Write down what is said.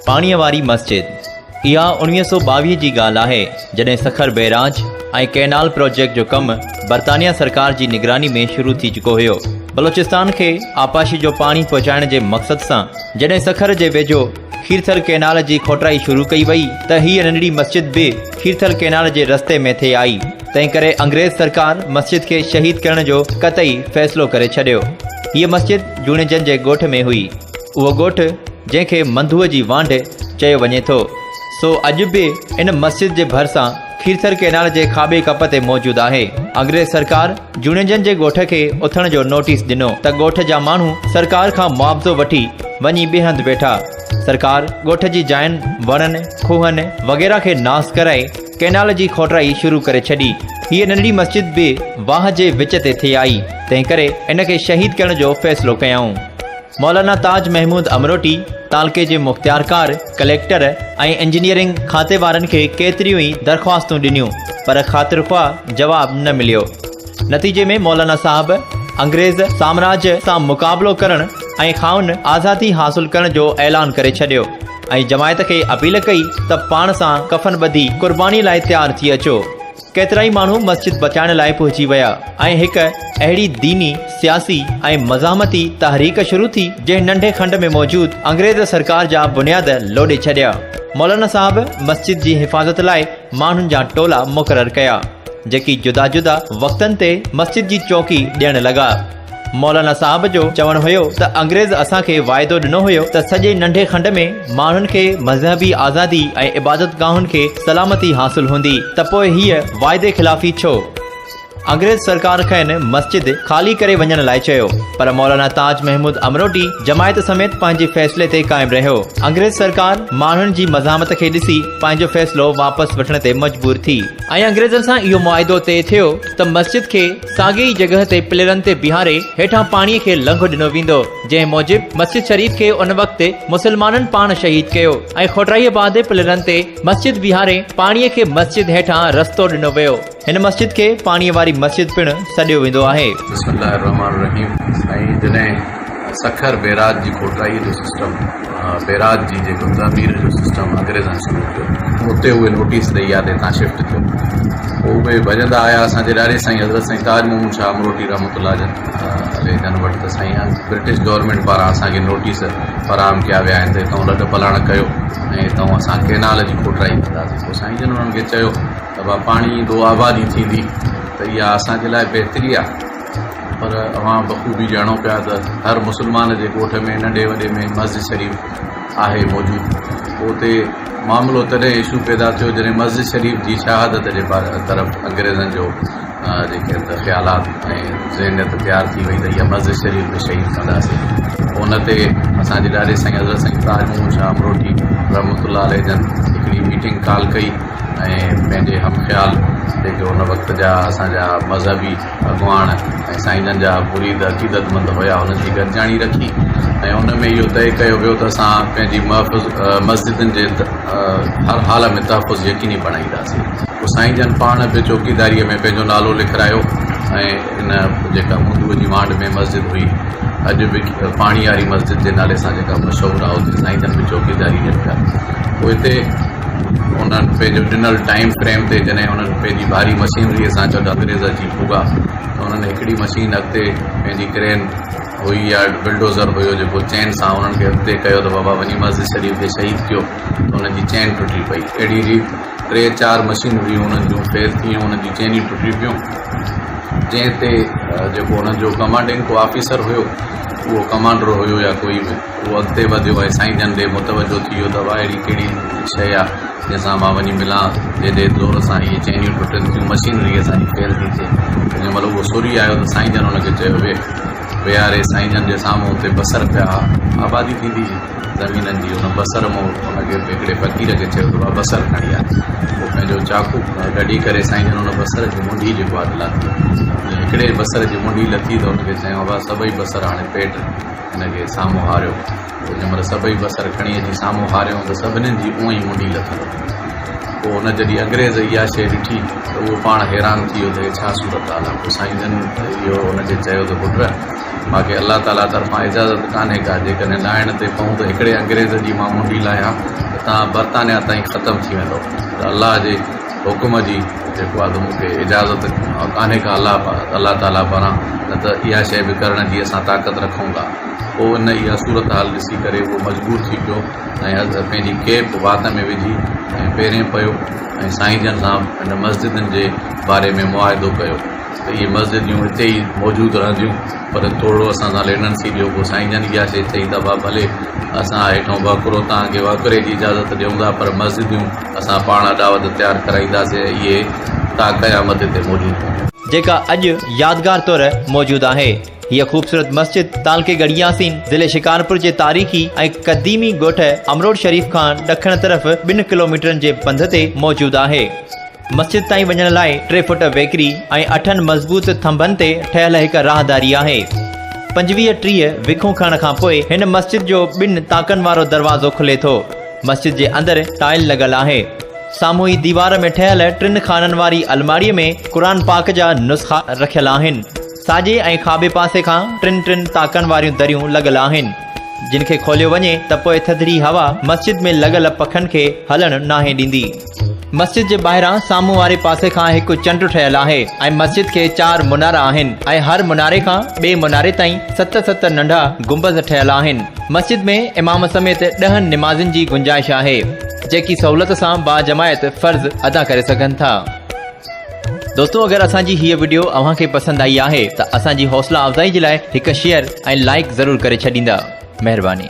پاڻيء واري مسجد، اها 1922 جي ڳالهه آهي، جڏهن سکر بئراج ۽ ڪئنال پراجيڪٽ جو ڪم برطانيا سرڪار جي نگراني ۾ شروع ٿي چڪو هيو. بلوچستان کي آبپاشي جو پاڻي پهچائڻ جي مقصد سان جڏهن سکر جي ويجهو کيرٿر ڪئنال جي کوٽرائي شروع ڪئي وئي ته هيء ننڍڙي مسجد به کيرٿر ڪئنال جي رستي ۾ ٿي آئي. تنهنڪري انگريز سرڪار مسجد کي شهيد ڪرڻ جو قطعي فيصلو ڪري ڇڏيو. هيء مسجد جوڻيجن جي ڳوٺ ۾ هئي. اهو ڳوٺ جنهن کي منڌوء جي وانڍ چيو وڃي ٿو، سو اڄ به ان مسجد جي ڀرسان کيرٿر ڪئنال جي کاٻي ڪپ تي موجود آهي. انگريز سرڪار جوڻيجن جي ڳوٺ کي اٿڻ جو نوٽيس ڏنو ته ڳوٺ جا ماڻهو سرڪار کان معاوضو وٺي وڃي ٻئي هنڌ ويٺا. سرڪار ڳوٺ جي جاين، وڻن، کوهن وغيره کي ناس ڪرائي ڪئنال جي کوٽرائي شروع ڪري ڇڏي. هيء ننڍڙي مسجد به واهه جي وچ تي ٿي آئي، تنهنڪري ان کي شهيد ڪرڻ جو فيصلو ڪيائون. مولانا تاج محمود امروٽي تعلقي جي مختيارڪار، ڪليڪٽر ۽ انجنيئرنگ کاتي وارن کي ڪيتريون ئي درخواستون ڏنيون، پر خاطرخواهه جواب نه مليو. نتيجي ۾ مولانا صاحب انگريز سامراج سان مقابلو ڪرڻ ۽ کانئن آزادي حاصل ڪرڻ جو اعلان ڪري ڇڏيو. ۽ جماعت کي اپيل ڪئي ته پاڻ سان ڪفن ٻڌي قرباني لاء تيار ٿي اچو. ڪيترائي ماڻهو مسجد بچائڻ لاء پهچي ويا ۽ هڪ اهڙي ديني، سياسي ۽ مزاحمتي تحريڪ شروع ٿي جنهن ننڍي کنڊ ۾ موجود انگريز سرڪار جا بنياد لوڏي ڇڏيا. مولانا صاحب مسجد جي حفاظت لاء ماڻهن جا ٽولا مقرر ڪيا جيڪي جدا جدا وقتن تي مسجد جي چوڪي ڏيڻ لڳا. مولانا صاحب جو چوڻ هيو ته انگريز اسان کي واعدو ڏنو هيو ته سڄي ننڍي کنڊ ۾ ماڻهن کي مذهبي آزادي ۽ عبادتگاهن کي سلامتي حاصل هوندي ته پوء هيء واعدي خلافي ڇو؟ انگريز سرڪار کين مسجد خالي ڪري وڃڻ لاء چيو پر مولانا تاج محمود امروٽي جماعت سميت پنهنجي فيصلي تي قائم رهيو. انگريز سرڪار ماڻهن جي مزاحمت کي ڏسي پنهنجو فيصلو واپس وٺڻ تي مجبور ٿي. ۽ انگريزن سان اهو معاهدو طئي ٿيو ته مسجد کي ساڳي ئي جڳهه تي پلرن تي بيهاري هيٺان پاڻيء کي لنگهه ڏنو ويندو، جنهن موجب مسجد شريف کي ان وقت مسلمانن پاڻ شهيد ڪيو ۽ کوٽرائيء بعد پلرن تي مسجد بيهاري پاڻيء کي مسجد هيٺان رستو ڏنو ويو. هن مسجد کي پاڻيء واري مسجد پڻ سڏيو ويندو آهي. بسم الله الرحمٰن الرحيم سائين جڏهن سکر بيراج جي کوٽرائي جو سسٽم بيراج جي جيڪو تعمير جو سسٽم انگريزن شروع ڪيو اتي اهي نوٽيس ڏئي ويا ته هتان شفٽ ٿيو پوء اهي ڀڄندا آيا اسان جي ڏاڏي سائين حضرت سائين تاج محمد شاهه امروٽي رحمت الله جن عليه جن وٽ ته سائين برٽش گورنمينٽ پاران اسان کي نوٽيس فراهم ڪيا ويا آهن ته هتان لڏ پلاڻ ڪيو ۽ هتان اسان ڪينال جي کوٽرائي ڪنداسين پوء سائين جن انهن کي چيو ته ڀا پاڻي ايندو آبادي ٿيندي ته اها اسان جي لاء بهتري آهي پر اوهان بخوبي ڄاڻو پيا ته هر مسلمان جي ڳوٺ ۾ ننڍي وڏي ۾ مسجد شريف آهي موجود. پوء اتي معاملو تڏهن اشو پيدا ٿيو جڏهن مسجد شريف جي شهادت جي طرف انگريزن جو جيڪي ته خيالات ۽ ذهنيت تيار ٿي وئي ته اها مسجد شريف به شهيد ڪنداسين. پوء ان تي اسان جي ڏاڏي سائين حضرت سائين تاج محمد شاهه امروٽي رحمة الله عليه جن هڪڙي ميٽنگ ڪال ڪئي ۽ پنهنجي هم خيال جيڪي ان وقت جا اسان جا مذهبي اڳواڻ ۽ سائين جن جا مريد عقيدتمند هيا انهن جي گڏجاڻي رکي ۽ ان ۾ اهو طئي ڪيو ويو ته اسان پنهنجي محفوظ مسجدن جي هر حال ۾ تحفظ يقيني بڻائينداسين پوء سائين جن پاڻ به چوڪيداريء ۾ پنهنجو نالو لکرايو ۽ ان جيڪا مندوء جي وانڍ ۾ مسجد هئي اڄ به پاڻياري مسجد جي نالي سان جيڪا مشهور آهي اتي سائين جن به چوڪيداري ڏين پيا پوء هتي انهن پنهنجو ڏنل ٽائيم فريم تي جڏهن انهن پنهنجي ڀاري مشينريء سان چڏ انگريز اچي پڳا ته انهن هڪڙي مشين اڳتي پنهنجي ڪرين هئي يا بلڊوزر هيو جيڪو چين سان انهن کي اڳتي ڪيو ته بابا وڃي مسجد شريف کي شهيد ڪيو ته انهن جي چين ٽٽي پئي اهڙي ريت ٽي چار مشينريون انهن جون فيل ٿي ويون انهن جون چينيون ٽٽي پيون جنهن تي جيڪو انهن جو ڪمانڊنگ ڪو آفيسر هيو اهو ڪمانڊر هيو يا ڪوئي به اهو اڳتي وڌيو ۽ سائين جن ڏي متوجهه ٿي ويو ته واهه اهڙي ڪهڙي شيء آ جنهن سان مان وڃي ملان جنهن جي زور سان اهي چينيون ٽٽن ٿيون مشينري اسان جي فيل ٿي ٿئي. جنهن مهل اهو سري آيو ته سائين جن ان کي چيو ويهه. ويهاري سائين جن جي سامهون اتي بصر پيا ها. آبادي ٿيندي هئي زمينن جي ان بصر مون ان کي هڪڙي فقير کي چيو ته بابا بصر کڻي آ. پوء پنهنجو چاقو ڪڍي ڪري سائين جن ان بصر جي منڍي جيڪو آ ته لاٿي. هڪڙي بصر جي منڍي لٿي ته ان کي چيائون بابا سڀئي بصر هاڻي پيٽ. هن کي سامهون هاريو. پوء جنهن مهل سڀئي بصر کڻي اچي سامهون هاريائون ته سڀنين جي اونهي منڍي لٿل هئي. پوء هن جڏهن انگريز اها شيء ڏٺي ته اهو پاڻ حيران ٿي ويو ته هي ڇا صورتحال آهي. پوء سائين جن اهو هن کي چيو ته پٽ مان کي الله تعاليٰ طرفان اجازت ڪانهي ڪا، جيڪڏهن لاهڻ تي پئون ته هڪڙي انگريز جي مان منڍي لاهيان ته توهان برطانيا تائين ختم ٿي ويندؤ ته الله جي حڪم جي جيڪو آهي ته مون کي اجازت ڪانهي ڪا الله الله تعاليٰ پاران نه ته اها شيء به ڪرڻ جي اسان طاقت رکون ٿا. پوء ان اها صورتحال ڏسي ڪري اهو مجبور ٿي پيو. ۽ پنهنجي ڪيپ وات ۾ وجهي ۽ پيرين پيو ۽ سائين جن سان ان مسجدن جي باري ۾ معاهدو ڪيو ته اهي مسجديون هتي ئي موجود رهنديون پر ٿورڙو اسان سان ليننسي ڏيو پوء سائين جن اها شيء چئي ته ڀا ڀلي اسان هيٺون وهڪرو توهان کي وهڪري جي اجازت ڏيون ٿا پر مسجديون اسان پاڻ اڏاوت تيار ڪرائينداسين ۽ اهي تا قيامت هتي موجود هونديون. جيڪا اڄ يادگار طور موجود آهي. هيء خوبصورت مسجد تعلقي ڳڙهي ياسين، ضلعي شڪارپور جي تاريخي ۽ قديمي ڳوٺ امروٽ شريف کان ڏکڻ طرف ٻن ڪلوميٽرن جي پنڌ تي موجود آهي. مسجد تائين وڃڻ لاء ٽي فوٽ ويڪري ۽ اٺن مضبوط ٿنڀن تي ٺهيل هڪ راهداري آهي. 25 30 وکون کڻڻ کان پوء هن مسجد جو ٻن طاقن وارو دروازو کلي ٿو. مسجد جي اندر ٽائل لڳل آهي. سامهون ئي ديوار ۾ ٺهيل ٽن خانن واري الماڙيء ۾ قرآن پاڪ جا نسخا رکيل آهن. ساڄي ۽ کاٻي پاسي کان ٽن ٽن طاقن واريون دريون لڳل آهن، جن کي کوليو وڃي ته پوء ٿڌڙي هوا مسجد ۾ لڳل پکن کي هلڻ ناهي ڏيندي. مسجد جي ٻاهران سامهون واري پاسي کان هڪ چنڊ ٺهيل آهي ۽ مسجد کي چار منارا آهن ۽ هر مناري کان ٻئي مناري تائين ست ست ننڍا گنبذ ٺهيل آهن. مسجد ۾ امام سميت ڏهن نمازين جي گنجائش آهي، جيڪي سهولت سان باجماعت فرض ادا ڪري سگهن ٿا. دوستو اگر اسان جي هيء وڊيو اوهان کي پسند آئي آهي ته اسان جي حوصلا افزائي جي لاء هڪ شيئر ۽ لائيڪ ضرور ڪري ڇڏيندا مهرباني.